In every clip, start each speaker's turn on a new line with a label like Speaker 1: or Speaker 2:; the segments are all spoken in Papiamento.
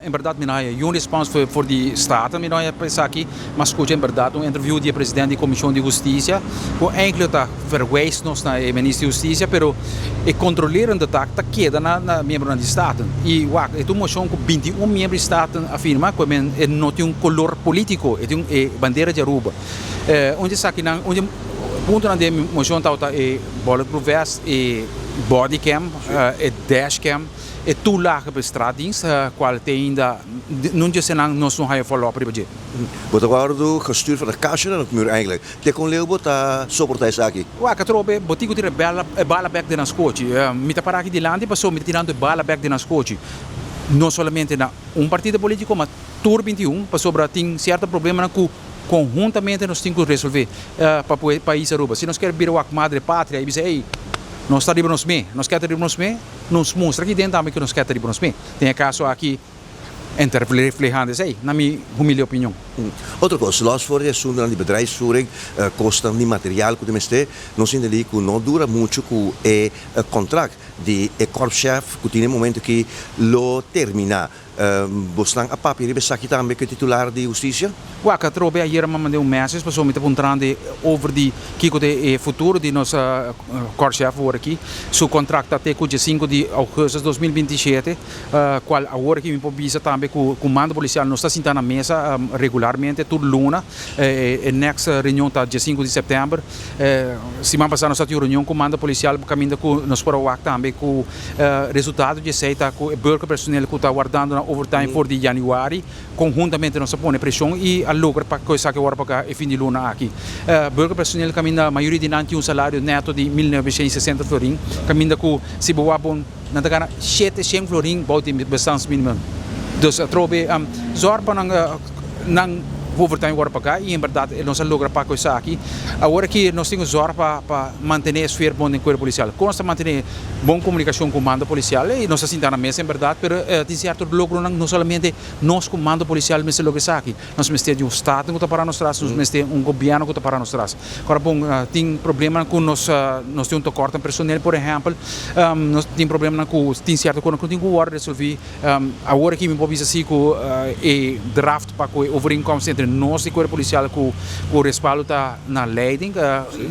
Speaker 1: En berdad mi no haya yun respons for di Staten, mi no haya pa esaki, ma scucha en berdad un interview di e president di Comision di Husticia cu eigenlijk ta verwijs nos na e Minister di Husticia, pero e controlerende taak ta keda na na miembronan di Staten. Y wak, e ta un mocion cu 21 miembro di Staten a firma cu men e no tin un color politico, e tin un e bandera di Aruba. Un di esakinan, un di e puntonan di e mocion tabata e bulletproof vest, e bodycam, e dashcam, E toelage pa e straatdienst, cual te ainda nun dje senan nos no haya follow up riba dje.
Speaker 2: Bo ta wordo gestuurd van de kastje naar het muur eigenlijk. Te con leu bo ta soporta esaki?
Speaker 1: Wak, atrobe, bo tin cu tira e bala, e bala bek den nan scochi. Mi ta para aki dilanti pasobra mi ta tirando e bala bek den nan scochi. No solamente na un partido politico, ma tur 21, pasobra tin cierto problemanan cu conhuntamente nos tin cu resolve pa pais Aruba. Si nos kier bira wak madre patria y bisa, ey, nos ta riba nos me, nos kier ta riba nos me, Nos mustra aki den tambe ku nos ke ta riba nos mes. Den e kaso aki en ta reflehando esei, na mi humilde opinion.
Speaker 2: Otro kos, los for di asuntunan di bedrijfsvoering, kosnan di material ku ta mester, nos sinti ku no dura muchu ku e kontrakt di e korpschef ku tin e momento aki lo terminá. Bosnan a papia riba esaki tambe ku e titular di hustisia?
Speaker 1: Wak, atrobe ayera mi a manda un message pasobra mi ta puntrando over di kiko ta e futuro di nos korpschef awor aki. Su contract ta te ku dje sinku di augustus 2027, kual awor aki mi por bisa tambe ku mando polisial nos ta sinta na mesa regularmente tur luna. E next reunion ta dje sinku di september. Siman pasa nos a tin un reunion ku mando polisial kaminda ku nos por a wak tambe ku Resultado di esei ta ku e burgerpersoneel ku ta wardando nan overtime for di januari, konhuntamente nos a pone preshon i a logra pa ku esaki wòrdu pagá e fin di luna aki. Burgerpersoneel kaminda mayoria di nan tin un salario nèto di 1960 florin, kaminda ku si bo wak bon nan ta gana 700 florin bou di bestaansminimum. Dus atrobe zòrg pa nan nan overtime wòrdu pagá i en bèrdat nos a logra pa ku esaki. Awor aki nos tin ku zòrg pa pa mantené e sfeer bon den kuerpo polisial. Kon nos ta mantené bon komunikashon ku mando polisial i nos ta sinta na mesa en bèrdat pero tin sierto logronan no solamente nos ku mando polisial mester logra esaki. Nos mester di un staten ku ta para nos tras, nos mester un gobièrnu ku ta para nos tras. Ora bon tin problemanan ku nos nos tin un tekort na personel por ehèmpel, nos tin problemanan ku tin sierto kosnan ku tin ku wòrdu resolví. Awor aki mi por bisa si ku e draft pa ku e overeenkomst entre nos di kuerpo polisial ku ku respaldo ta na leiding.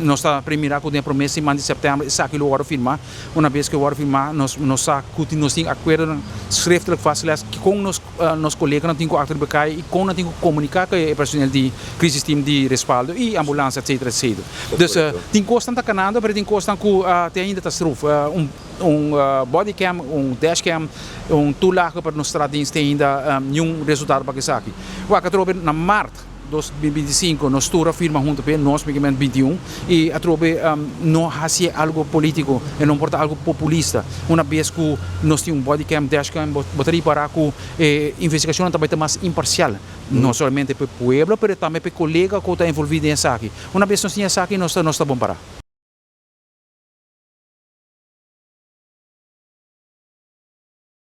Speaker 1: Nos ta premira ku den e prome siman di sèptèmber esaki lo wòrdu firmá. Una bes ku e wòrdu firmá nos nos sa ku tin nos tin akuerdonan schriftelijk vastgelegd kon nos nos koleganan tin ku aktua riba kaya i kon nan tin ku komuniká ku e personel di crisis team di respaldo i ambulans etsetera etsetera. Dus tin kosnan ta kanando pero tin kosnan ku te ainda ta struf. Un Un bodycam, un dashcam, un toelage pa nos straatdienst tin ainda niun resultado pa esaki. Wak atrobe na maart 2025 nos tur a firma hunto p'e, nos migement 21, y atrobe no haci'e algo politico, e no por ta algo populista. Una bes cu nos tin un bodycam, dashcam, bo ta ripara cu e investigacionnan ta bay ta mas imparcial, no solamente p'e pueblo pero tambe p'e colega cu ta envolvi den esaki. Una bes nos tin esaki nos ta bon para.